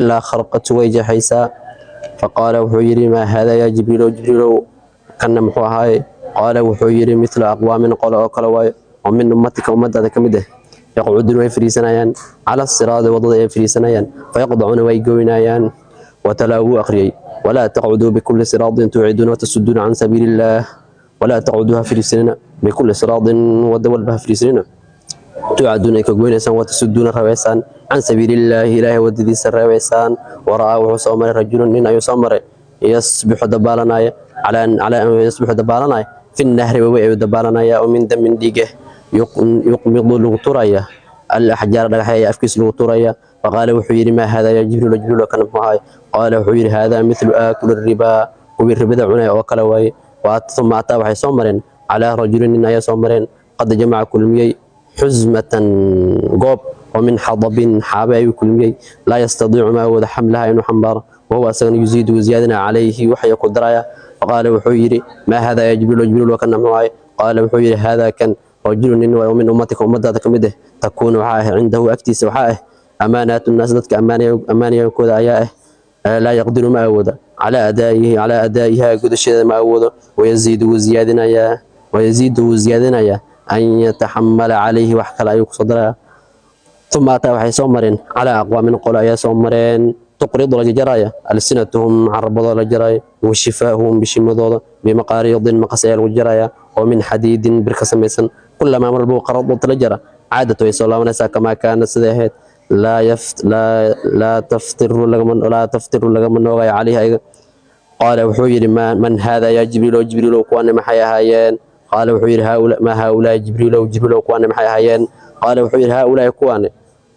Ilaa kharqatu, way jeexaysaa. Faqaala, wuxuu yidhi: "Maa haadaa yaa Jibriilow? Jibriilow, kanna muxuu ahaaye?" Qaala, wuxuu yidhi: "Mithlu aqwaamin, qolo oo kale waayo, oo min ummatika, ummadaada ka mid ah. Yaqcuduuna, way fariisanayaan, cala siraadi, wadada ay fariisanayaan, fayaqdacuuna, way goynayaan." Watalaa, wuu akhriyey: "Walaa taqcuduu bikulli siraatin tuuciduuna watasuduuna can sabiili illaah." Walaa taqcuduu, ha fariisanina, bikulli siraatin, wada walba ha fariisanina, tuucaduuna, ay ka goynaysaan, watasuduuna, rabeysaan, can sabiilillaahi, Ilaahay wadadiisa reebaysaan. Wara'aa, wuxuu soo maray, rajulun, nin ayuu soo maray, yasbixu, dabaalanaya, yasbixu, dabaalanaya, fi nahri, webi ayuu dabaalanaya, oo min damin, dhiige, yuqmidu, lagu turaya, alaxjaar, dhagaxya ayaa afkiisa lagu turaya. Faqaala, wuxuu yidhi: "Maa haadaa yaa Jibriil? Jibriil, kana muxuu ahay?" Qaala, wuxuu yidhi: "Haadaa mithlu aakuli ribaa, kuwii ribada cunaya oo kale waaye." Uma ataa, waxay soo mareen, calaa rajulin, nin ayaa soo mareen, qad jamaca, kulmiyey, xusmatan, goob, oo min xadabin, xaabe ayuu kulmiyey, laa yastadiicu, ma awooda, xamlaha, inuu xambaaro, wahuwa, asagana, yuziidu, ziyaadina, calayhi, waxaya ku daraya. Faqaala, wuxuu yidhi: "Maa haadaa yaa Jibriil? Jibriil, kana muxuu ahay?" Qaala, wuxuu yidhi: "Haadaa, kan, rajulu, nin waay, oo min ummatika, ummadaada ka mid ah. Takuunu, waxaa ah, cindahu, agtiisa waxaa ah, amaanaatu nnaas, dadka ammaanayaankooda ayaa ah. Laa yaqdiru, ma awooda, calaa adaa'ihi, calaa adaa'iha, gudashadeeda ma awoodo. Wayaziidu, wuu ziyaadinayaa, wayaziidu, wuu ziyaadinayaa, an yataxamala calayhi, wax kale ayuu kusoo darayaa." Uma ataa, waxay soo mareen, calaa aqwaamin, qolo ayaa soo mareen, tuqridu, la jarjaraya, alsinatuhum, carabadooda la jaraya, wa shifaahuhum, bishimadooda, bimaqaariidin, maqas ayaa lagu jaraya, oo min xadiidin, bir ka samaysan. Kulamaa, mar walba, qaradot, la jara, caadatu, way soo laabanaysaa, kamaa kaana, siday ahayd. Laa taftiru, lagama noogayo, calayhi, ayaga. Qaala, wuxuu yidhi: "Man haada yaa Jibriilow? Jibriilow, kuwaani maxay ahaayeen?" Qaala, wuxuu yidhi: "Maa haaulaai Jibriilow? Jibriilow, kuwaani maxay ahaayeen?" Qaala, wuxuu yidhi: "Haaulaai, kuwaani,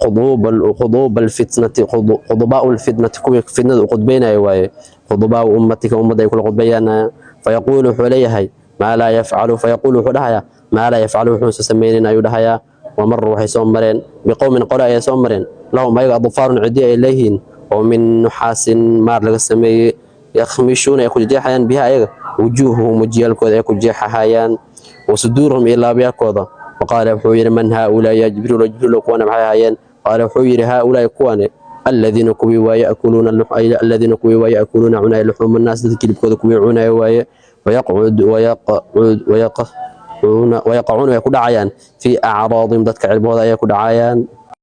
khuduuba alfitnati, khudubaau alfitnati, kuwii fitnada u khudbaynaya waaye, khudubaau ummatika, ummadda ay kula khudbayaan. Fayaquulu, wuxuu leeyahay, maa laa yafcalu. Fayaquulu, wuxuu dhahayaa, maa laa yafcalu, wuxuusa samaynin ayuu dhahayaa." Wamaru, waxay soo mareen, biqowmin, qole ayay soo mareen, lahum, ayaga, adfaarun, ciddi ay leeyihiin, oo min nuxaasin, maar laga sameeyey, yakhmishuuna, ay ku jeexayaan, biha, ayaga, wujuuhuhum, wajiyaalkooda ay ku jeexahayaan, wasuduuruhum, iyo laabyaalkooda. Waqaala, wuxuu yidhi: "Man haaulaa yaa Jibriil? Jibriil, kuwana maxay ahaayeen?" Qaala, wuxuu yidhi: "Haaulaai, kuwane, aladiina, kuwii waa, yakuluuna, aladiina, kuwii waa, yaakuluuna, cunaya, luxuuma naas, dadka hilibkooda kuwii cunaya waaye, wayaqacuuna, way ku dhacayaan, fii acraadihim, dadka cilbahooda ayay ku dhacayaan."